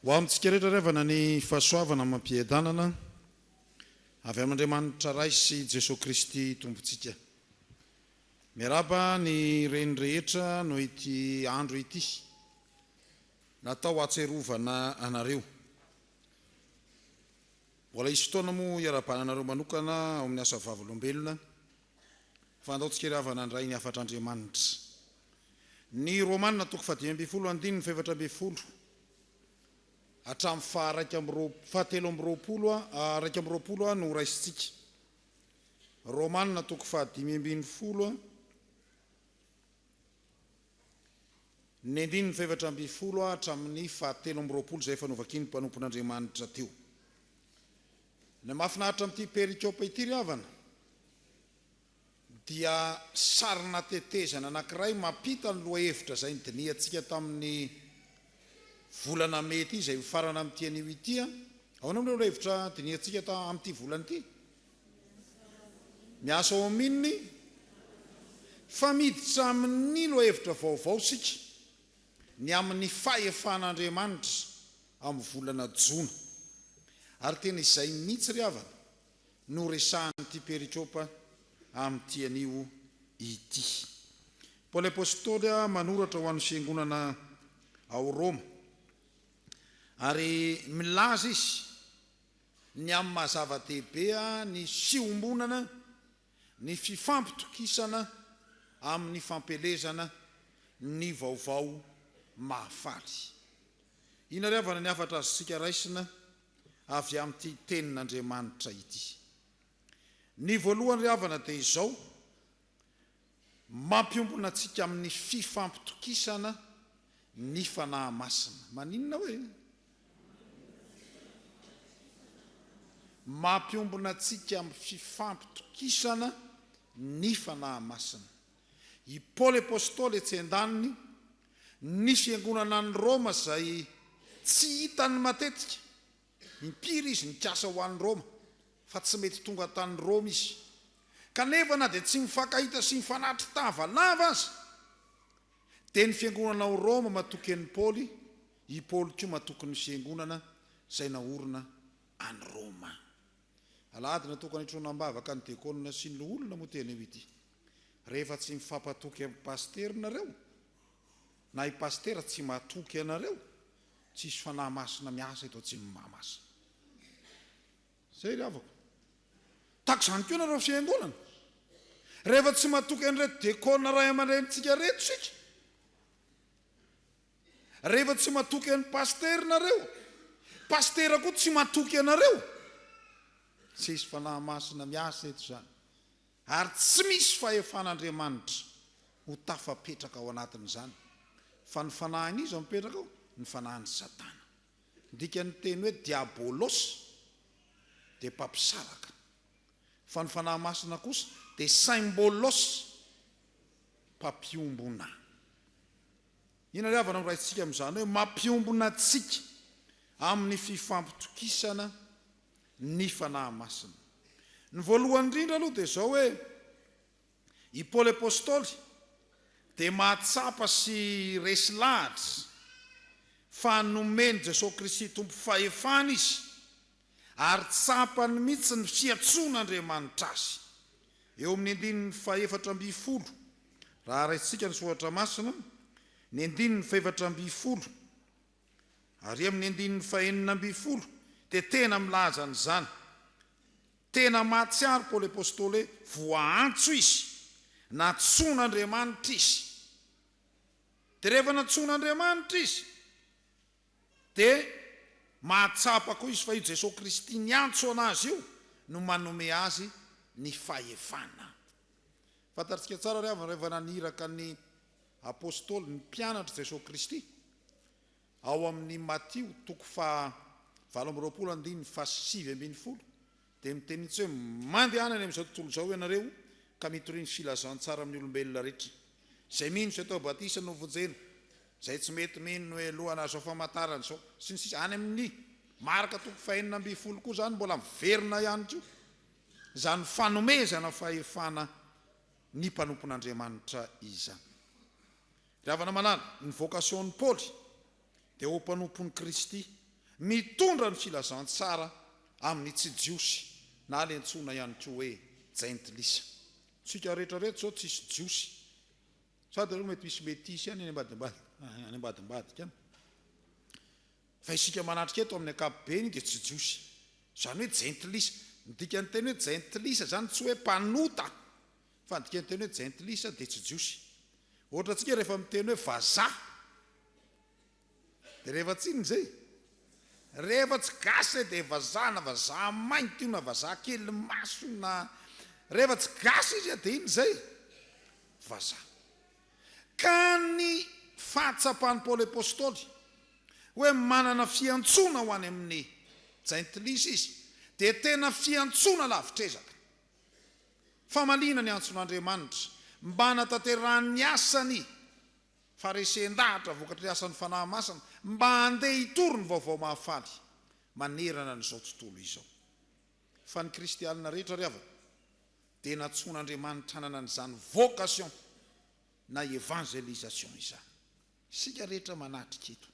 Ho amintsika rehetra ry havana ny fahasoavana amam-piadanana avy amin'Andriamanitra Ray sy Jesoa Kristy Tompontsika. Miarahaba ny reny rehetra noho ity andro ity natao hahatsiarovana anareo. Mbola hisy fotoana moa hiarahabana anareo manokana ao amin'ny asa vavolombelona fa andao tsika ry havana handray ny hafatr'Andriamanitra. Ny Romana toko fahadimy ambin'ny folo andininy fahefatra ambin'ny folo hatramin'ny faha-iraika amby roa fahatelo amby roapolo 21 no horaisintsika. Romana toko fahadimy ambin'ny folo ny andininy fahefatra ambin'ny folo hatramin'ny fahatelo amby roapolo izay efa novakian'ny mpanompon'Andriamanitra teo. Ny mahafinaritra amin'ity perikopa ity ry havana dia sarina tetezana anankiray mampita ny lohahevitra izay nodinihantsika tamin'ny volana mey ity izay mifarana amin'ity anio ity. Ahoana moa ilay lohahevitra dinihantsika amin'ity volana ity? Miasa ao amin'iny fa miditra amin'ny lohahevitra vaovao isika ny amin'ny fahefan'Andriamanitra amin'ny volana jona. Ary tena izay mihitsy ry havana no resahan'ity perikopa amin'ity anio ity. Paoly Apostoly manoratra ho an'ny fiangonana ao Roma, ary milaza izy ny amin'ny maha zava-dehibe ny fiombonana, ny fifampitokisana amin'ny fampielezana ny vaovao mahafaly. Inona ry havana ny hafatra azontsika raisina avy amin'ity tenin'Andriamanitra ity? Ny voalohany ry havana dia izao, Mampiombona antsika amin'ny fifampitokisana ny Fanahy Masina. Maninona hoe? Mampiombona antsika amin'ny fifampitokisana ny Fanahy Masina. I Paoly Apostoly etsy an-daniny, ny fiangonana any Roma izay tsy hitany matetika, Impiry izy nikasa ho any Roma, fa tsy mety tonga tany Roma izy. Kanefa na dia tsy mifankahita sy mifanatri-tava lava aza, dia ny fiangonana ao Roma matoky an'i Paoly, i Paoly koa matoky ny fiangonana izay naorina any Roma. Alahady natokana hitroana am-bavaka ny diakona sy ny loholona moa ity anio ity. Rehefa tsy mifampatoky amin'ny pasitera nareo, na i pasitera tsy matoky anareo, Tsisy fanahy masina miasa eto atsimon'i Mahamasina. Zay ry havako. Tahaka izany koa nareo fiangonana. Rehefa tsy matoky an'ireto dekona ray aman-drenintsika ireto isika, rehefa tsy matoky an'i pasitera nareo, pasitera koa tsy matoky anareo, tsisy fanahy masina miasa eto izany. Ary tsy misy fahefan'Andriamanitra ho tafapetraka ao anatin'izany, fa ny fanahin'iza no mipetraka ao? Ny fanahin'i Satana. Ny dikan'ny teny hoe diabolos dia mpampisaraka, fa ny Fanahy Masina kosa dia symbolos, mpampiombona. Inona ry havana no raisintsika amin'izany hoe mampiombona antsika amin'ny fifampitokisana ny Fanahy Masina. Ny voalohany indrindra aloha dia izao hoe, i Paoly Apostoly dia mahatsapa sy resy lahatra fa nomen'i Jesoa Kristy Tompo fahefana izy ary tsapany mihitsy ny fiantsoan'Andriamanitra azy. Eo amin'ny andininy fahefatra ambin'ny folo, raha raisintsika ny Soratra Masina, ny andininy fahefatra ambin'ny folo, Ary amin'ny andininy fahenina ambin'ny folo dia tena milaza an'izany. Tena mahatsiaro Paoly Apostoly hoe voaantso izy, nantsoin'Andriamanitra izy. Dia rehefa nantsoin'Andriamanitra izy, dia mahatsapa koa izy fa io Jesoa Kristy niantso an'azy io no manome azy ny fahefana. Fantatsika tsara ry havana rehefa naniraka ny Apostoly, ny mpianatr'i Jesoa Kristy, ao amin'ny Matio toko faha 28 andininy faha 19 dia miteny mihitsy hoe, Mandehana any amin'izao tontolo izao ianareo ka mitoria ny filazantsara amin'ny olombelona rehetra. Izay mino sy atao batisa no vonjena, izay tsy mety mino no helohana izao famantarana izao, sy ny sisa Any amin'ny Marka toko faha 16 koa izany mbola miverina ihany koa izany fanomezana fahefana ny mpanompon'Andriamanitra izany. Ry havana malala, ny vocation-n'i Paoly dia ho mpanompon'i Kristy. Mitondra ny filazantsara amin'ny tsy Jiosy na ilay antsoina ihany koa hoe Jentilisa. Tsika rehetra reto izao tsisy Jiosy. Sady aloha mety misy metisy ihany any ambadimbadika any ambadimbadika any. Fa isika manatrika eto amin'ny ankapobeny dia tsy Jiosy. Izany hoe Jentilisa. Ny dikan'ny teny hoe Jentilisa izany tsy hoe mpanota fa ny dikan'ny teny hoe Jentilisa dia tsy Jiosy. Ohatra antsika rehefa miteny hoe vazaha Dia rehefa tsy inona izay? Rehefa tsy gasy izay dia vazaha na vazaha mainty io na vazaha kely maso io na rehefa tsy gasy izy dia inona izay? Vazaha. Ka ny fahatsapan'i Paoly Apostoly hoe manana fiantsoana ho any amin'ny jentilisa izy dia tena fiantsoana lavitr'ezaka. Famaliana ny antson'Andriamanitra mba hanatanterahany ny asany Faharesen-dahatra vokatry ny asan'ny Fanahy Masina mba handeha hitory ny Vaovao Mahafaly manerana an'izao tontolo izao. Fa ny kristianina rehetra ry havana dia nantsoin'Andriamanitra hanana an'izany vocation na evangelisation izany. Isika rehetra manatrika eto.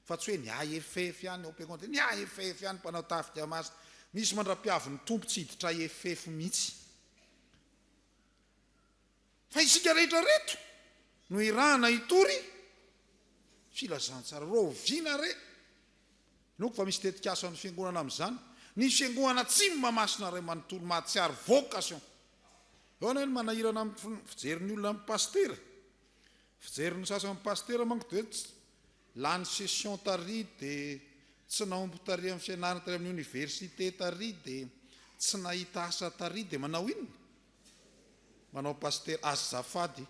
Fa tsy hoe ny AFF ihany ao am-piangonana, ny AFF ihany mpanao tafika masina. Misy mandra-piavin'ny Tompo tsy hiditra AFF mihitsy. Fa isika rehetra reto no irahana hitory filazantsara. Rahoviana re? Inoako fa misy tetikasan'ny fiangonana amin'izany. Ny fiangonana Atsimo Mahamasina iray manontolo mahatsiaro vocation. Eo anie ny manahirana amin'ny fijerin'ny olona amin'ny pasitera. Fijerin'ny sasany amin'ny pasitera manko dia hoe lany session tary dia tsy nahomby tary amin'ny fianarana tary amin'ny université tary dia tsy nahita asa tary dia manao inona? Manao pasitera azafady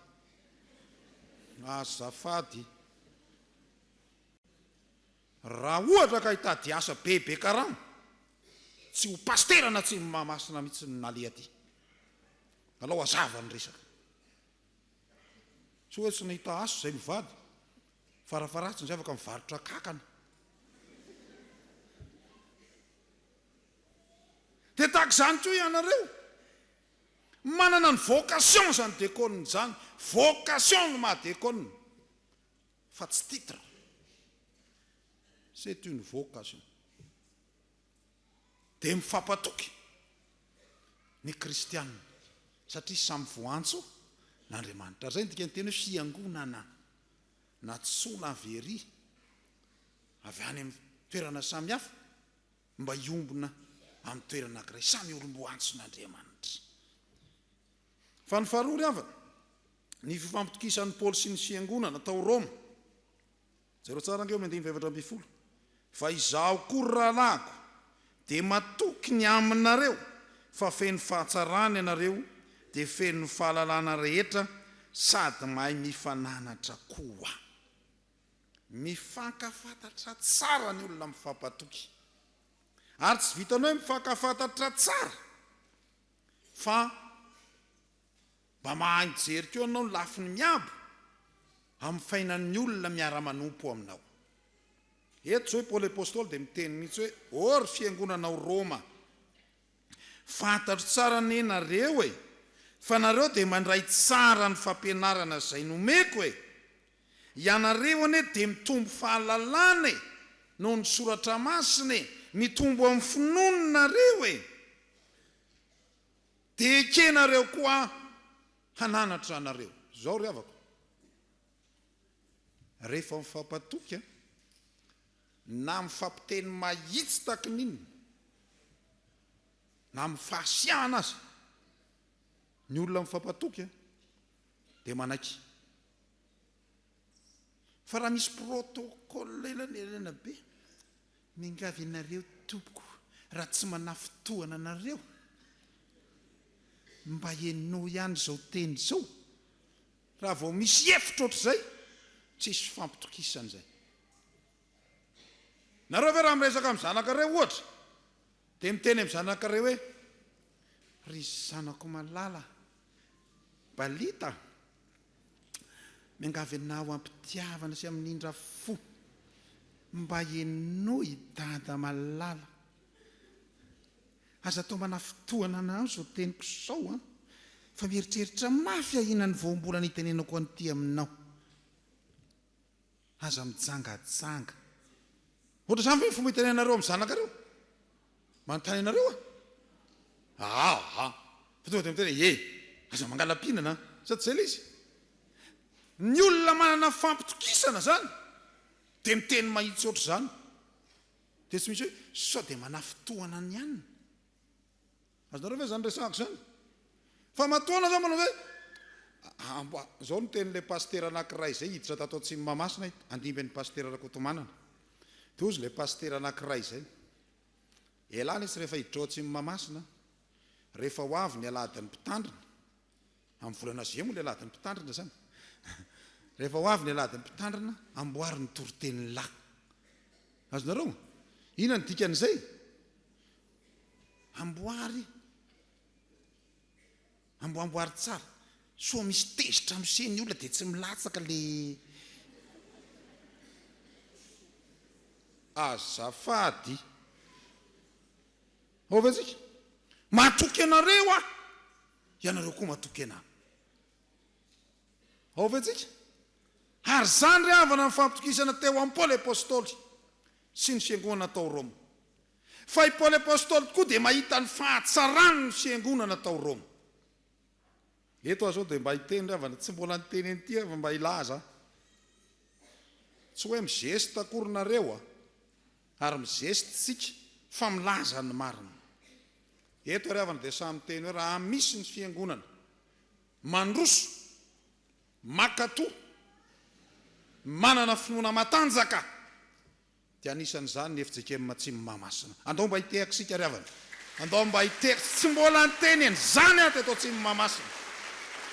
azafady raha ohatra ka hitady asa be be karama tsy ho pasitera na tsy Mahamasina mihitsy no naleha aty alao hazava ny resaka tsy hoe tsy nahita asa izay mivady farafaharatsiny izay afaka mivarotra kakana Dia tahaka izany koa ianareo. Manana ny vocation izany dekona izany. Vocation no maha dekona fa tsy titre. C'est une vocation. Dia mifampatoky ny kristiana satria samy voantso n'Andriamanitra. Ary izay no dikan'ny teny hoe fiangonana. Nantsoina avy ery, avy any amin'ny toerana samihafa. mba hiombona amin'ny toerana anankiray, samy olom-boantson'Andriamanitra. Fa ny faharoa ry havana, ny fifampitokisan'i Paoly sy ny fiangonana tao Roma. Jereo tsara ange eo amin'ny andininy faha-14. Fa izaho koa ry rahalahiko, dia matoky ny aminareo fa feno fahatsarana ianareo, dia feno ny fahalalana rehetra sady mahay mifananatra koa. Mifankafantatra tsara ny olona mifampatoky. Ary tsy vitan'ny hoe mifankafantatra tsara fa mba mahay mijery koa ianao ny lafiny miabo amin'ny fainan'ny olona miara-manompo aminao. Eto izao i Paoly Apostoly dia miteny mihitsy hoe, Ô ry fiangonana ao Roma, Fantatro tsara anie nareo e! Fa nareo dia mandray tsara ny fampianarana izay nomeko e! Ianareo anie dia mitombo fahalalana e! Noho ny soratra masina e! Mitombo amin'ny finoana nareo e! Dia ekenareo koa aho hananatra anareo. Izao ry havako, rehefa mifampatoky an! na mifampiteny mahitsy tahaky ny inona, na amin'ny fahasiahana aza, ny olona mifampatoky dia manaiky. Fa raha misy protocole elanelana be, miangavy anareo tompoko raha tsy manafintohana anareo, mba henoy ihany izao teny izao, Raha vao misy efitra ohatr'izay, tsisy fifampitokisana izay. Nareo ve raha miresaka amin'ny zanakareo ohatra, dia miteny amin'ny zanakareo hoe, ry zanako malala, Balita, miangavy anao am-pitiavana sy amin'indra fo, mba henoy dada malala. Aza atao manafintohana anao izao teniko izao an! Fa mieritreritra mafy ahiana ny voambolana itenenako an'ity aminao. Aza mijangajanga. Ohatr'izany ve ny fomba itenenanareo amin'ny zanakareo? Manontany anareo aho. Aa! Fa tonga dia miteny hoe, e! Aza mangala-pihinana an! Sa tsy izay ilay izy? Ny olona manana fampitokisana izany dia miteny mahitsy ohatr'izany. Dia tsy misy hoe sao dia manafintohana ny anona. Azonareo ve izany resahako izany? Fa matoa anao zao manao hoe amboa, izao no tenin'ilay pasitera anankiray izay hiditra tato Atsimo Mahamasina handimby an'i pasitera Rakotomanana. Dia hozy ilay pasitera anankiray izay, Elah lesy rehefa hiditra ao Atsimo Mahamasina, rehefa ho avy ny alahadin'ny mpitandrina, amin'ny volana juillet moa ilay alahadin'ny mpitandrina izany, rehefa ho avy ny alahadin'ny mpitandrina, amboary ny toritenin'lah. Azonareo? Inona no dikan'izay? Amboary, amboamboary tsara. Soa misy tezitra miseho ny olona dia tsy milatsaka le. Azafady. Ao ve tsika? Matoky anareo aho, ianareo koa matoky anah. Ao ve tsika? Ary izany ry havana ny fampitokisana teo amin'i Paoly Apostoly sy ny fiangonana tao Roma. Fa i Paoly Apostoly tokoa dia mahita ny fahatsaran' ny fiangonana tao Roma. Eto aho izao dia mba hiteny ry havana, tsy mbola niteny an'ity aho fa mba hilaza aho. Tsy hoe mizesta akory nareo a, ary mizesta isika fa milaza ny marina. Eto ry havana dia samy miteny hoe raha misy ny fiangonana mandroso, makato, manana finoana matanjaka, Dia anisan'izany ny fjkm Atsimo Mahamasina. Andao mba hitehaka isika ry havana. Andao mba hitehaka. Tsy mbola niteny an'izany aho teto Atsimo Mahamasina.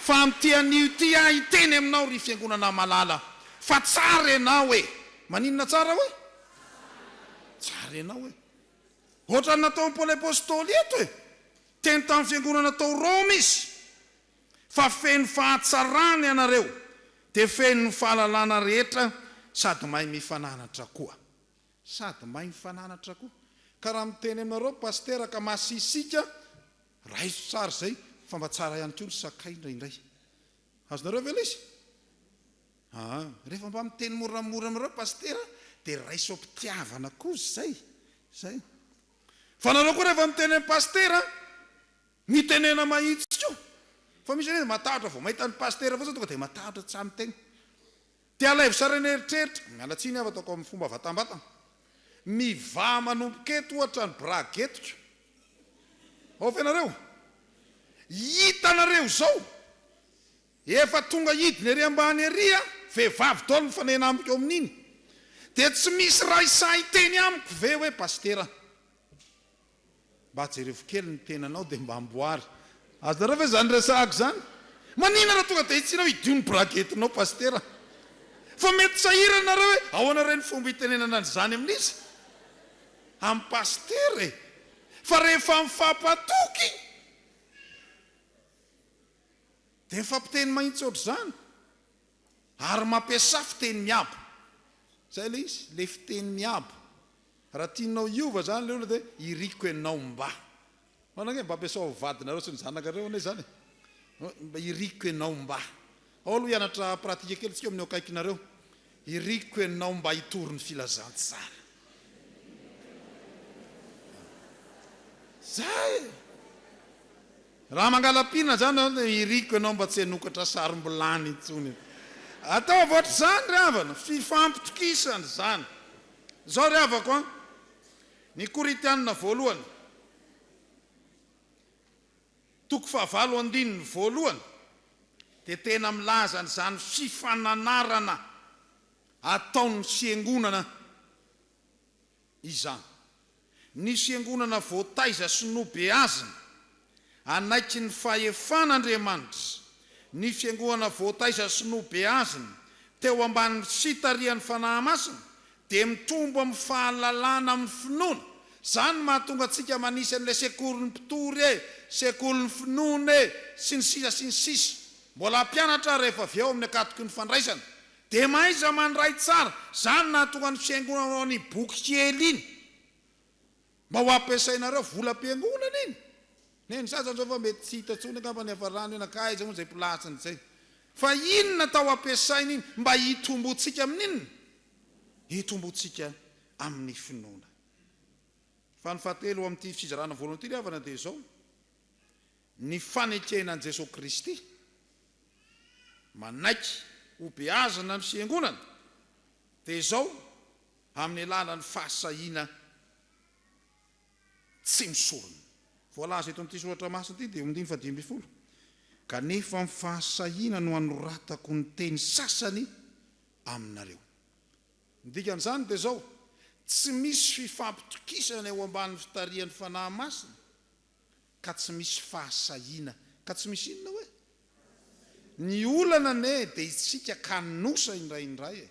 Fa amin'ity anio ity aho hiteny aminao ry fiangonana malala fa tsara ianao e! Maninona tsara hoe? Tsara ianao e! Ohatran'ny nataon'i Paoly Apostoly eto e! Teny tamin'ny fiangonana tao Roma izy. Fa feno fahatsarana ianareo, dia feno ny fahalalana rehetra sady mahay mifananatra koa. Sady mahay mifananatra koa. Ka raha miteny aminareo Pasitera ka masisika, raiso tsara izay, fa mba tsara ihany koa ny sakay indraindray. Azonareo ve ilay izy? Aa, rehefa mba miteny moramora aminareo Pasitera, dia raiso am-pitiavana koa izay. Izay. Fa nareo koa rehefa miteny amin'i Pasitera, Mitenena mahitsy koa. Fa misy anie matahotra vao mahita ny pasitera fotsiny tonga dia matahotra tsy sahy miteny. Dia alaivo sary an'eritreritra, miala tsiny aho fa ataoko amin'ny fomba vatambatana. Mivaha manomboka eto ohatra ny braguette-ko. Ao ve nareo? Hitanareo izao. Efa tonga hidina ery ambany ery aho, vehivavy daholo mifanena amiko eo amin'iny. Dia tsy misy ray sahy hiteny amiko ve hoe pasitera? Mba jerevo kely ny tenanao dia mba amboary. Azonareo ve izany resahako izany? Maninona raha tonga dia hitsinao hidio ny braguette-nao Pasitera? Fa mety sahirana nareo hoe ahoana re ny fomba hitenenana an'izany amin'iza? Amin'ny Pasitera e! Fa rehefa mifampatoky dia mifampiteny mahitsy ohatr'izany ary mampiasà fiteny miabo. Izay ilay izy, ilay fiteny miabo. Raha tianao hiova zany le olona de iriko enao mba. Manao ange mba ampiasao amin'ny vadinareo sy ny zanakareo anie zany e. Mba iriko enao mba. Ao aloha hianatra pratique kely tsika amin'ny eo akaikinareo. Iriko enao mba hitory ny filazantsara. Zay e. Raha mangala-pina zany ianao dia iriko ianao mba tsy hanokatra sarom-bilany intsony. Ataovy ohatr'izany ry havana, fifampitokisana izany. Izao ry havako an, ny Korintianina voalohany, toko fahavalo andininy voalohany dia tena milaza an'izany fifananarana ataon'ny fiangonana izany. Ny fiangonana voataiza sy nobeazina hanaiky ny fahefan'Andriamanitra, ny fiangonana voataiza sy nobeazina teo ambanin'ny fitarihan'ny Fanahy Masina dia mitombo amin'ny fahalalana amin'ny finoana. Izany no mahatonga antsika manisy an'ilay sekolin'ny mpitory e, sekolin'ny finoana e, sy ny sisa sy ny sisa. Mbola hampianatra aho rehefa avy eo amin'ny ankatoky ny fandraisana. Dia mahaiza mandray tsara. Izany no nahatonga ny fiangonana hanao an'iny boky kely iny. Mba ho ampiasainareo, volam-piangonana iny. Ne ny sasany zao fa mety tsy hita intsony angamba ny hafarany hoe nankaiza moa izay place-ny izay. Fa iny natao hampiasaina iny mba hitomboantsika amin'inona? Hitomboantsika. Amin'ny finoana. Fa ny fahatelo amin'ity fizarana voalohany ity ry havana dia izao, ny fanekena an'i Jesoa Kristy, manaiky ho beazina ny fiangonana, dia izao, amin'ny alalan'ny fahasahiana tsy misorona. Voalaza eto amin'ity soratra masina ity dia eo andininy faha-15, Kanefa amin'ny fahasahiana no anoratako ny teny sasany aminareo. Ny dikan'izany dia izao, tsy misy fifampitokisana eo ambanin'ny fitarihan'ny Fanahy Masina, ka tsy misy fahasahiana, ka tsy misy inona hoe? Ny olana anie dia isika kanosa indraindray e!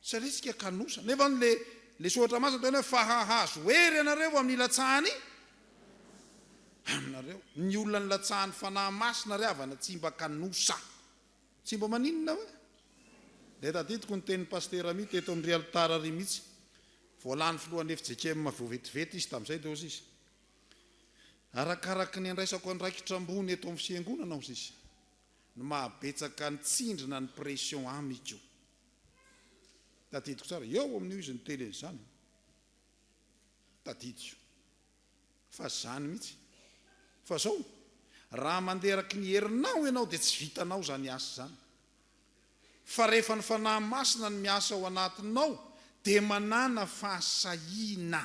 Satria isika kanosa, nefa le le soratra masina tena hoe fa hahazo hery ianareo amin'ny hilatsahany aminareo. Ny olona nilatsahan'ny Fanahy Masina ry havana tsy mba kanosa. Tsy mba maninona hoe? Dia tadidiko ny tenin'i Pasitera Ami teto amin'ry alitara ry mihitsy. Vao lany filohan'ny fjkm vao vetivety izy tamin'izay dia hozy izy, Arakaraky ny andraisako andraikitra ambony eto amin'ny fiangonana hozy izy, no mahabetsaka ny tsindry na ny pression amiko. Tadidiko tsara, eo amin'io izy niteny an'izany. Tadidiko. Fa zany mihitsy. Fa zao, raha mandeha araky ny herinao ianao dia tsy vitanao izany asa izany. Fa rehefa ny Fanahy Masina no miasa ao anatinao dia manàna fahasahiana.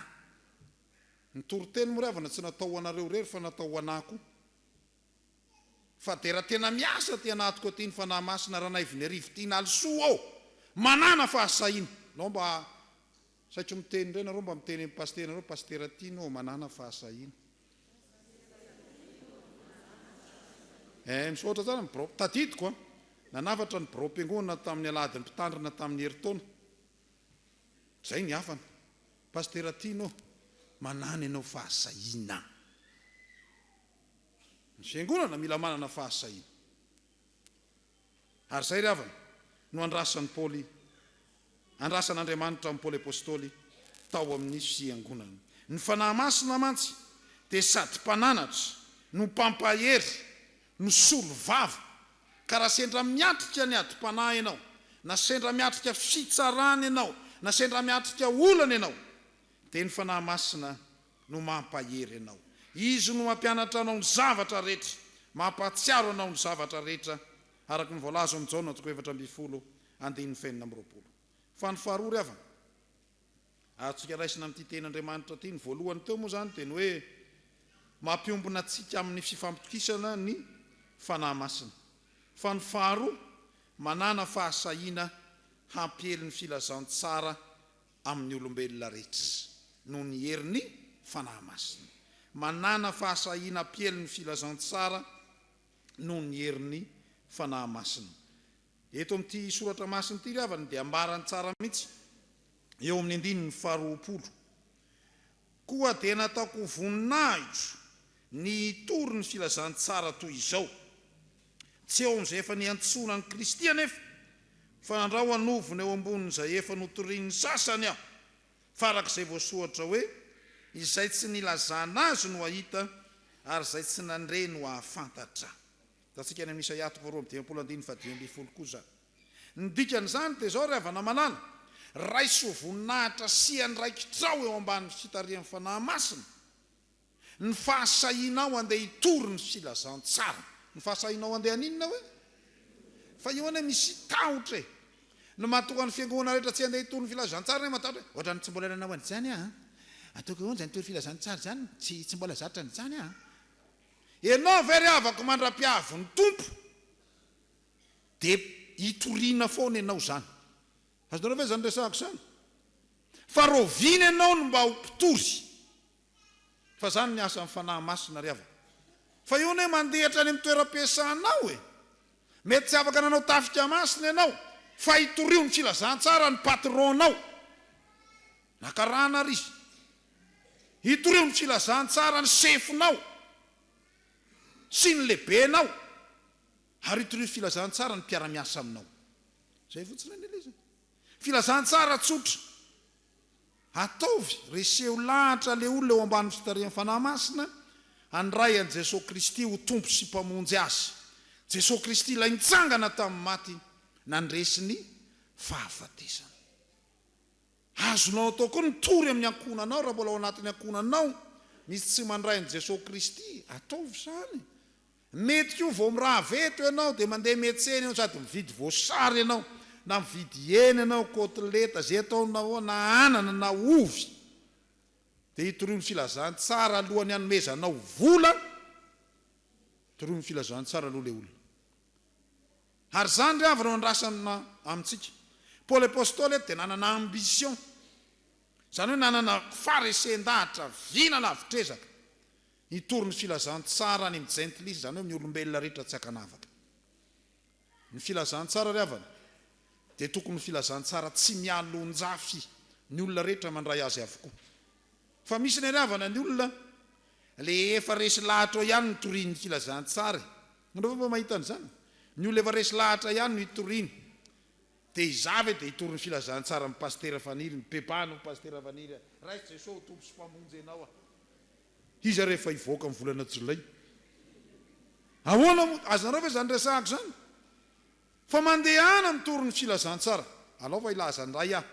Ny toriteny moa ry havana tsy natao ho anareo irery fa natao ho anah koa. Fa dia raha tena miasa aty anatiko aty ny Fanahy Masina Ranaivoniarivo Tianalisoa ô! Manàna fahasahiana. Nao mba Saiko miteny indray nareo mba miteny amin'ny pasitera nareo pasitera Tino ô manàna fahasahiana. Eh misaotra tsara ny birao. Tadidiko an! Nanafatra ny biraom-piangonana tamin'ny alahadin'ny mpitandrina tamin'ny herintaona. Izay ny hafany. Pasitera Tino ô, manàna ianao fahasahiana. Ny fiangonana mila manana fahasahiana. Ary izay ry havana no andrasan'i Paoly, andrasan'Andriamanitra amin'i Paoly Apostoly tao amin'ny Fiangonana. Ny Fanahy Masina mantsy dia sady mpananatra no mpampahery no solovava, ka raha sendra miatrika ny adim-panahy ianao, na sendra miatrika fitsarana ianao, na sendra miatrika olana ianao, dia ny Fanahy Masina no mampahery anao. Izy no mampianatra anao ny zavatra rehetra, mampahatsiaro anao ny zavatra rehetra, araka ny voalaza ao amin'ny Jaona toko 14 andininy faha-26. Fa ny faharoa ry havana, azontsika raisina amin'ity tenin'Andriamanitra ity, ny voalohany teo moa izany dia ny hoe mampiombona antsika amin'ny fifampitokisana ny Fanahy Masina. Fa ny faharoa, manàna fahasahiana hampiely ny filazantsara amin'ny olombelona rehetra, noho ny herin'ny Fanahy Masina. Manàna fahasahiana hampiely ny filazantsara noho ny herin'ny Fanahy Masina. Eto amin'ity soratra masina ity ry havana dia ambarany tsara mihitsy eo amin'ny andininy faharoapolo. Koa dia nataoko ho voninahitro ny hitory ny filazantsara toy izao. Tsy eo amin'izay efa niantsoana an'i Kristy anefa, fa andrao hanovona eo ambonin'izay efa notorian'ny sasany aho, fa araka izay voasoratra hoe, Izay tsy nilazana azy no hahita, ary izay tsy nandre no hahafantatra. Hitantsika any amin'ny Isaia toko faharoa amby dimampolo andininy fahadimy ambin'ny folo koa izany. Ny dikan'izany dia izao ry havana malala, raiso voninahitra sy andraikitrao eo ambany fitarihan'ny Fanahy Masina, Ny fahasahianao andeha hitory ny filazantsara. Ny fahasahianao andeha haninona hoe? Fa io anie misy tahotra e! Ny mahatonga ny fiangonana rehetra tsy handeha hitory ny filazantsara anie matahotra hoe ohatran'ny tsy mbola nanao an'izany aho an! Ataoko ahoana izany hitory filazantsara izany? Tsy tsy mbola zatra an'izany aho an! Ianao ve ry havako mandra-piavin'ny Tompo dia hitoriana foana ianao izany? Azonareo ve izany resahako izany? Fa rahoviana ianao no mba ho mpitory? Fa zany ny asan'ny Fanahy Masina ry havana. Fa io anie mandeha hatrany amin'ny toeram-piasanao e! Mety tsy afaka nanao tafika masina ianao, fa itorio ny filazantsara ny patron-nao. Na karana ary izy. Itorio ny filazantsara ny sefonao sy ny lehibenao, ary itorio filazantsara ny mpiara-miasa aminao. Zay fotsiny anie ilay izy e. Filazantsara tsotra. Ataovy, reseho lahatra le olona eo ambany fitarihan'ny Fanahy Masina handray an'i Jesoa Kristy ho Tompo sy Mpamonjy azy. Jesoa Kristy ilay nitsangana tamin'ny maty nandresy ny fahafatesana. Azonao atao koa ny mitory amin'ny ankohonanao raha mbola ao anatin'ny ankohonanao misy tsy mandray an'i Jesoa Kristy, ataovy izany. Mety koa vao mirava eto ianao dia mandeha miantsena ianao sady mividy voasary ianao na mividy hena ianao, kotileta, izay ataonao ao na anana na ovy dia itorio ny filazantsara alohan'ny hanomezanao vola, torio ny filazantsara aloha ilay olona. Ary izany ry havana no andrasana amintsika. Paoly Apostoly eto dia nanana ambition, izany hoe nanana faharesen-dahatra, vina lavitr'ezaka, hitory ny filazantsara any amin'ny jentilisa, izany hoe amin'ny olombelona rehetra tsy ankanavaka. Ny filazantsara ry havana dia tokony ho filazantsara tsy mialonjafy, ny olona rehetra mandray azy avokoa. Fa misy anie ry havana ny olona le efa resy lahatra ao ihany no toriany ny filazantsara e. Nareo ve mba mahita an'izany? Ny olona efa resy lahatra ihany no itoriany. Dia izaho ve dia hitory ny filazantsara amin'i Pasitera Faniry, mibebaha anao Pasitera Faniry a, raiso Jesoa ho Tompo sy Mpamonjy anao a. Iza rehefa hivoaka amin'ny volana jolay? Ahoana moa? Azonareo ve izany resahako izany? Fa mandehana mitory ny filazantsara. Alao fa hilaza indray aho.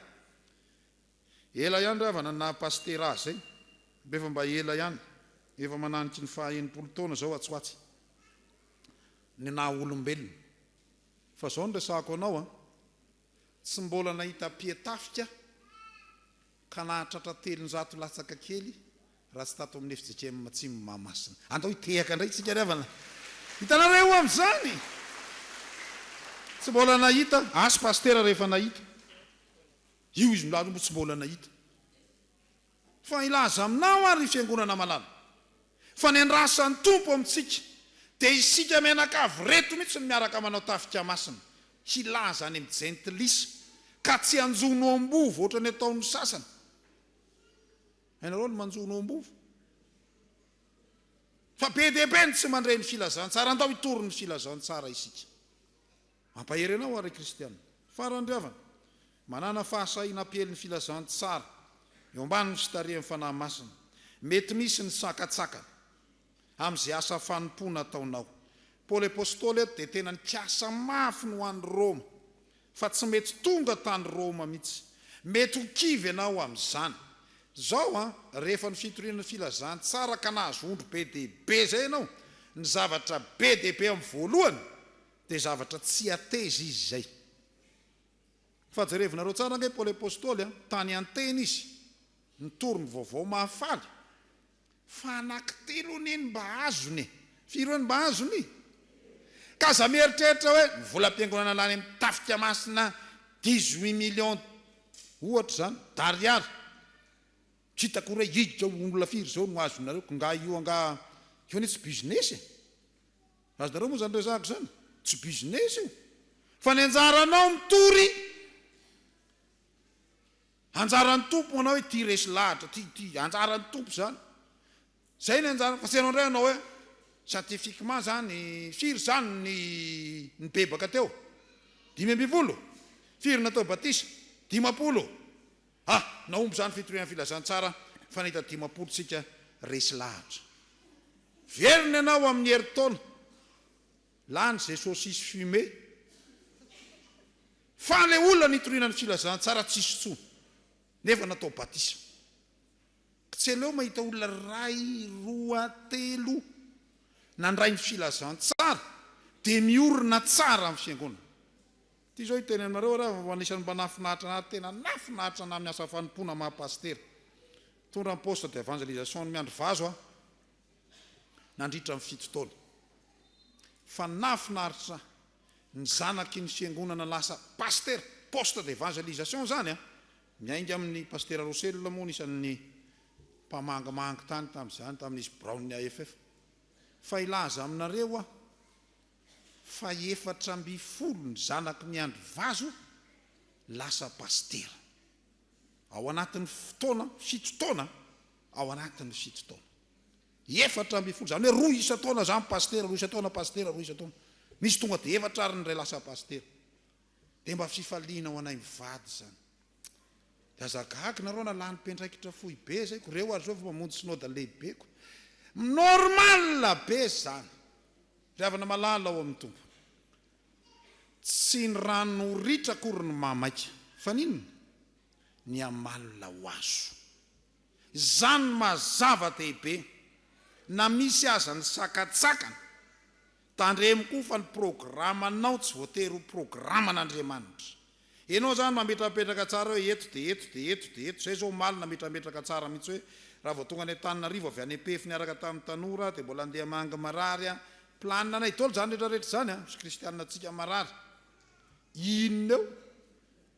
Ela ihany ry havana ny naha pasitera azy izay, efa mba ela ihany, efa mananiky ny faha 60 taona izao atsy ho atsy ny naha olombelona. Fa izao no resahako anao an, tsy mbola nahita mpietafika ka nahatratra 300 latsaka kely raha tsy tato amin'ny fjkm Atsimo Mahamasina. Andao hitehaka indray isika ry havana. Hitanareo amin'izany? Tsy mbola nahita, aso pasitera rehefa nahita. Io izy milaza io tsy mbola nahita. Fa hilaza aminao aho ry fiangonana malala, fa ny andrasan'ny Tompo amintsika dia isika mianakavy ireto mihitsy no miaraka manao tafika masina, hilaza any amin'ny jentilisa, ka tsy hanjono ambovo ohatran'ny ataon'ny sasany. Hainareo ny manjono ambovo? Fa be dia be ny tsy mandre ny filazantsara, andao hitory ny filazantsara isika. Mampahery anao aho ry kristiana. Farany ry havana, manàna fahasahiana hampiely ny filazantsara eo ambanin'ny fitarihan'ny Fanahy Masina. Mety misy ny sakantsakana amin'izay asa fanompoana ataonao. Paoly Apostoly eto dia tena nikasa mafy ny ho any Roma, fa tsy mety tonga tany Roma mihitsy. Mety ho kivy ianao amin'izany. Izao an, rehefa ny fitoriana ny filazantsara ka nahazo ondry be dia be izay ianao, ny zavatra be dia be amin'ny voalohany Dia zavatra tsy hateza izy izay. Fa jerevinareo tsara ange Paoly Apostoly a, tany Antena izy, nitory ny vaovao mahafaly, fa anankitelo anie ny mba azony e! Firy eo ny mba azony? Ka aza mieritreritra hoe ny volam-piangonana lany amin'ny tafika masina 18 millions ohatra izany, d'ariary, tsy hitako hoe hiditra olona firy izao no azonareo, k'ngaha io angaha, io anie tsy business e! Azonareo moa izany resahako izany? Tsy business io. Fa ny anjaranao mitory, anjaran'ny Tompo manao hoe ity resy lahatra, ity, ity, anjaran'ny Tompo izany. Izay ny anjara, fa tsy ianao indray hanao hoe scientifiquement izany, firy izany ny nibebaka teo? 15? Firy natao batisa? 50? Ah! Nahomby izany fitoriana filazantsara fa nahita 50 tsika resy lahatra. Velona ianao amin'ny herintaona. Lany izay saucisse fumée. Fa ilay olona nitoriana ny filazantsara tsisy intsony. Nefa natao batisa. Tsy aleo mahita olona iray, roa, telo nandray ny filazantsara dia miorina tsara amin'ny fiangonana. Ity izao hiteny aminareo ary aho fa anisan'ny mba nahafinaritra anah ary tena nahafinaritra anah amin'ny asa fanompoana maha pasitera. Nitondra ny poste d'evangelisation ny Miandrivazo aho nandritra ny fito taona. Fa nahafinaritra ny zanaky ny fiangonana lasa pasitera, poste d'evangelisation izany an! Miainga amin'ny pasitera Rossel moa anisan'ny mpamangimangy tany tamin'izany, tamin'izy biraon'ny AFF. Fa hilaza aminareo aho fa 14 ny zanaky miandry vazo lasa pasitera ao anatin'ny fotoana fito taona ao anatin'ny fito taona 14 zany hoe roa isan-taona zany pasitera roa isan-taona pasitera roa isan-taona misy tonga dia efatra ary ny iray lasa pasitera dia mba fifaliana ho anay mivady zany dia aza gaga nareo na lany mpiandraikitra foibe zay ko reo ary zao efa mamonjy synoda lehibeko normal be zany. Ry havana malala ao amin'ny Tompo, tsy ny rano ritra akory no mahamaika. Fa n'inona? Ny amalona ho azo. Izany no maha zava-dehibe na misy aza ny sakantsakana. Tandremo koa fa ny programanao tsy voatery ho programan'Andriamanitra. Ianao izany mametrapetraka tsara hoe eto dia eto dia eto dia eto. Izay izao omaly nametrametraka tsara mihitsy hoe raha vao tonga any Antananarivo avy any Ampefy niaraka tamin'ny tanora aho dia mbola andeha hamangy marary aho. Planina anay daholo izany rehetra rehetra izany an, misy kristianina antsika marary. Inona eo?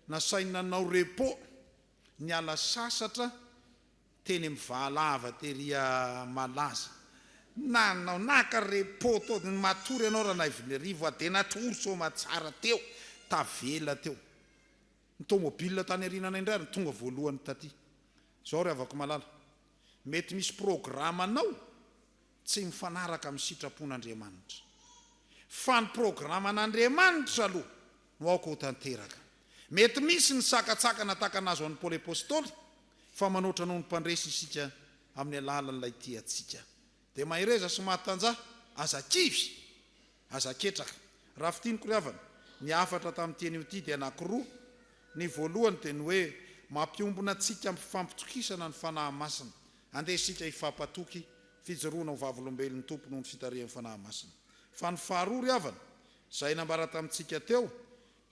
Nasainy nanao repos, niala sasatra teny amin'ny Vahalava tery Malaza. Nanao, naka repos tao, matory ianao Ranaivonerivo a, dia natory soamatsara teo, tavela teo. Ny tomobile tany aoriananay indray ary no tonga voalohany taty. Izao ry havako malala, mety misy programanao tsy mifanaraka amin'ny sitrapon'Andriamanitra. Fa ny programan'Andriamanitra aloha no aoka ho tanteraka. Mety misy ny sakantsakana tahaka nahazo an'i Paoly Apostoly, fa manoatra noho ny mpandresy isika amin'ny alalan'ilay tia antsika. Dia mahereza sy mahatanjaha, aza kivy, aza ketraka. Raha fintiniko ry havana, ny hafatra tamin'ity anio ity dia anankiroa, ny voalohany dia ny hoe mampiombona antsika amin'ny fifampitokisana ny Fanahy Masina. Andeha isika hifampatoky fijoroana ho vavolombelon'ny Tompo noho ny fitarihan'ny Fanahy Masina. Fa ny faharoa ry havana, izay nambara tamintsika teo,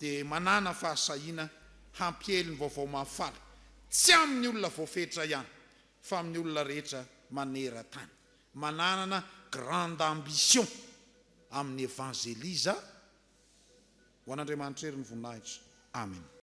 dia manàna fahasahiana hampiely ny vaovao mahafaly, tsy amin'ny olona voafetra ihany, fa amin'ny olona rehetra maneran-tany. Manànana grande ambition amin'ny evanzeliza. Ho an'Andriamanitra ery ny voninahitra. Amen.